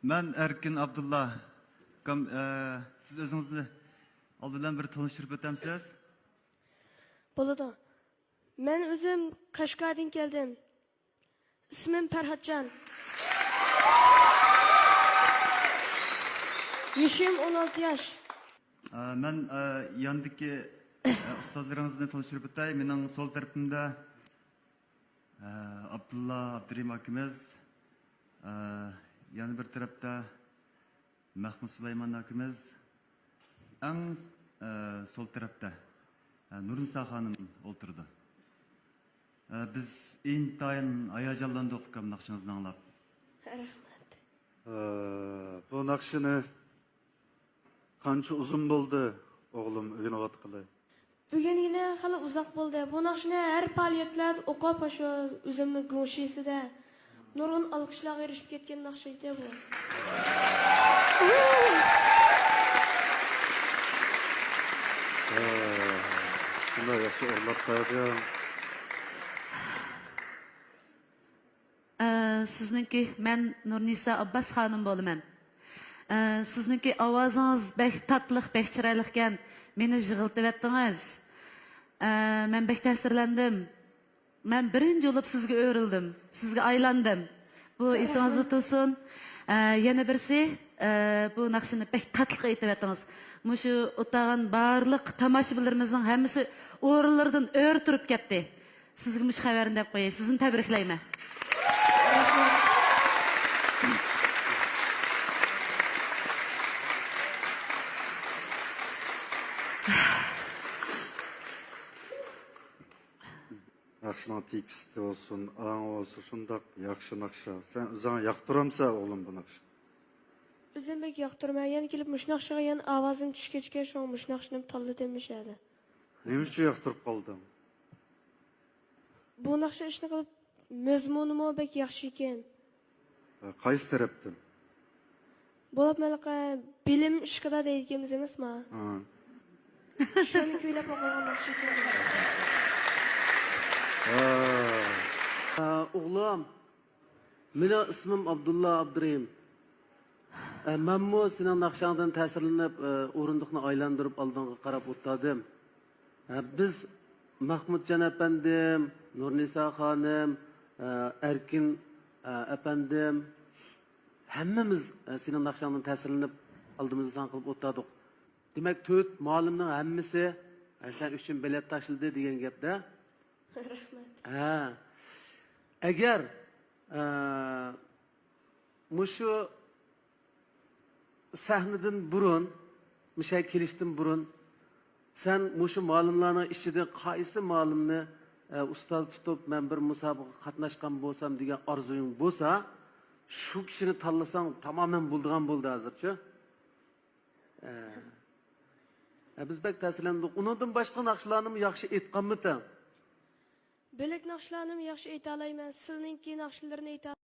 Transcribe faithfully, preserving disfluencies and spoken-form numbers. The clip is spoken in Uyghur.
مەن ئەركىن ئابدۇللا. ئۇكام، ئە، سىز ئۆزىڭىزنى ئالدى بىلەن بىر تونۇشتۇرۇپ ئۆتەمسىز؟ بولىدۇ. مەن ئۆزۈم قەشقەردىن كەلدىم. ئىسمىم پەرھاتجان. يېشىم ئون ئالتە ياش. ئە، مەن، ئە، ياندىكى، ئە، ئۇستازلىرىڭىزنى تونۇشتۇرۇپ ئۆتەي. مېنىڭ سول تەرىپىمدە ئابدۇللا ئابدۇرېھىم ئاكىمىز، يەنە بىر تەرەپتە مەخمۇت سۇلايمان ئاكىمىز، ئەڭ سول تەرەپتە نۇرنىسا خانىم ئولتۇرىدۇ. بىز ئىنتايىن ھاياجانلاندۇق ئۇكام ناخشىڭىزنى ئاڭلاپ. رەھمەت. بۇ ناخشىنى قانچە ئۇزۇن بولدى ئوغلۇم ئۆگىنىۋاتقىلى؟ ئۆگەنگىلى خېلى ئۇزاق بولدى. بۇ ناخشىنى ھەر پائالىيەتلەردە ئوقۇپ، ئاشۇ ئۆزۈمنىڭ گۇڭشىسىدە نۇرغۇن ئالقىشلارغا ئېرىشىپ كەتكەن ناخشا ئىدى بۇ. ھە، شۇنداق ياخشى ئورۇنلاپ قويدۇڭ. ئە، سىزنىڭكى، مەن نۇرنىسا ئابباس خانىم بولىمەن. ئە، سىزنىڭكى ئاۋازىڭىز بەك تاتلىق، بەك چىرايلىقكەن. مېنى يىغلىتىۋەتتىڭىز. ئە، مەن بەك تەسىرلەندىم. مەن بىرىنچى بولۇپ سىزگە ئۆرۈلدۈم، سىزگە ئايلاندىم. بۇ ئېسىڭىزدە تۇرسۇن. ئە، يەنە بىرسى، ئە، بۇ ناخشىنى بەك تاتلىق ئېيتىۋەتتىڭىز. مۇشۇ ئولتۇرغان بارلىق تاماشىبىنلىرىمىزنىڭ ھەممىسى ئورۇنلىرىدىن ئۆرە تۇرۇپ كەتتى. سىزگە مۇشۇ خەۋەرنى دەپ قوياي. سىزنى تەبرىكلەيمەن. ناخشىنىڭ تېكىستى بولسۇن، ئاڭى بولسۇن، شۇنداق ياخشى ناخشا. سەن ئۆزۈڭ ياقتۇرامسەن ئوغلۇم بۇ ناخشىنى؟ ئۆزۈم بەك ياقتۇرىمەن. يەنە كېلىپ مۇشۇ ناخشىغا يەنە ئاۋازىم چۈشكەچكە، شۇڭا مۇشۇ ناخشىنى تاللىدىم مۇشۇ يەردە. نېمە ئۈچۈن ياقتۇرۇپ قالدىڭ؟ بۇ ناخشا ئىشنى قىلىپ، مەزمۇنىمۇ بەك ياخشى ئىكەن. قايسى تەرەپتىن؟ بولۇپمۇ ھېلىقى بىلىم ئىشقىدا دەيدىكەنمىز ئەمەسما؟ ھا. شۇنى كۈيلەپ ئوقۇغان ناخشا ئىكەن. ھا. ئە، ئوغلۇم، مېنىڭ ئىسمىم ئابدۇللا ئابدۇرېھىم. ئە، مەنمۇ سېنىڭ ناخشاڭدىن تەسىرلىنىپ، ئە، ئورۇندۇقنى ئايلاندۇرۇپ ئالدىڭغا قاراپ ئولتۇردۇم. ئە، بىز مەخمۇتجان ئەپەندىم، نۇرنىسا خانىم، ئە، ئەركىن، ئە، ئەپەندىم، ھەممىمىز، ئە، سېنىڭ ناخشاڭدىن تەسىرلىنىپ ئالدىمىزدا ساڭا قىلىپ ئولتۇردۇق. دېمەك، تۆت مۇئەللىمنىڭ ھەممىسى، ئە، سەن ئۈچۈن بېلەت تاشلىدى دېگەن گەپتە. رەھمەت. ھە. ئەگەر، ئە، مۇشۇ سەھنىدىن بۇرۇن، مۇشۇ يەرگە كېلىشتىن بۇرۇن، سەن مۇشۇ مۇئەللىملارنىڭ ئىچىدىن قايسى مۇئەللىمنى، ئە، ئۇستاز تۇتۇپ، مەن بىر مۇسابىقىگە قاتناشقان بولسام دېگەن ئارزۇيۇڭ بولسا، شۇ كىشىنى تاللىساڭ تامامەن بولىدىغان بولدى ھازىرچۇ. ئە، ئە، بىز بەك تەسىرلەندۇق. ئۇنىڭدىن باشقا ناخشىلارنىمۇ ياخشى ئېيتقانمىتىڭ؟ بۆلەك ناخشىلارنىمۇ ياخشى ئېيتالايمەن. سىلنىڭكى ناخشىلىرىنى ئېيتا